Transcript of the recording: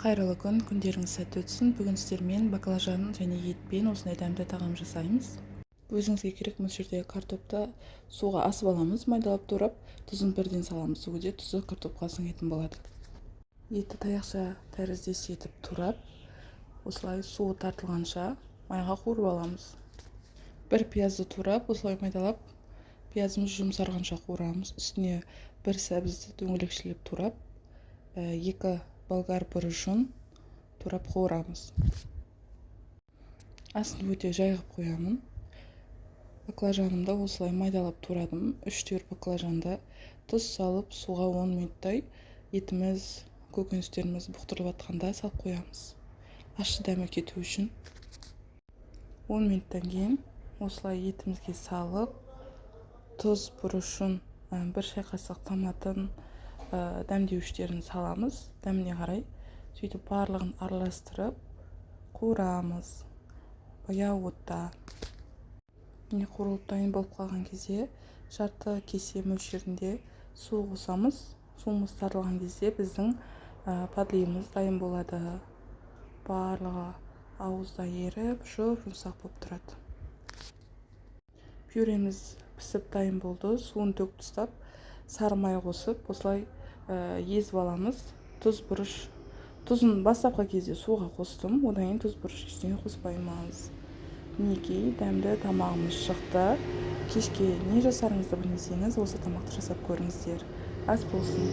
Қайырлы күн, күндеріңіз сәтті өтсін! Бүгін сіздермен баклажан және етпен осындай дәмді тағам жасаймыз. Өзіңізге керек мөлшердегі картопты суға асып аламыз, майдалап турап, тұзын бірден саламыз. Сол кезде тұзы картопқа сіңетін болады. Етті таяқша тәріздес етіп турап, осылай суы тартылғанша майға қуырып аламыз. Бір пиязды турап, осылай майдалап, пиязымыз жұмсарғанша қуырамыз. Үстіне бір сәбізді дөңгелекшелеп турап, екі болгар бұрышын турап қуырамыз. Астын өте жай қылып қоямын. Баклажанымды осылай майдалап турадым. Үш түйір баклажанды тұз салып, суға 10 минуттай етіміз, көкөністеріміз бұқтырылып жатқанда салып қоямыз, ащы дәмі кету үшін. 10 минуттан кейін осылай етімізге салып, тұз, бұрышын, бір шай қасық томатын дәмдеуіштерін саламыз дәміне қарай. Сөйтіп, барлығын араластырып қуырамыз баяу отта. Міне, қуырылып дайын болып қалған кезде жарты кесе мөлшерінде су қосамыз. Суымыз тартылған кезде біздің подливіміз дайын болады. Барлығы ауызда еріп, жұп жұмсақ болып тұрады. Пюреміз пісіп дайын болды. Суын төгіп тастап, сары май қосып, осылай езіп аламыз. Тұз, бұрыш, тұзын бастапқы кезде суға қостым, одан кейін тұз, бұрыш, ештеңе қоспаймыз. Мінекей, дәмді тамағымыз шықты. Кешке не жасарыңызды білмесеңіз, осы тамақты жасап көріңіздер. Ас болсын!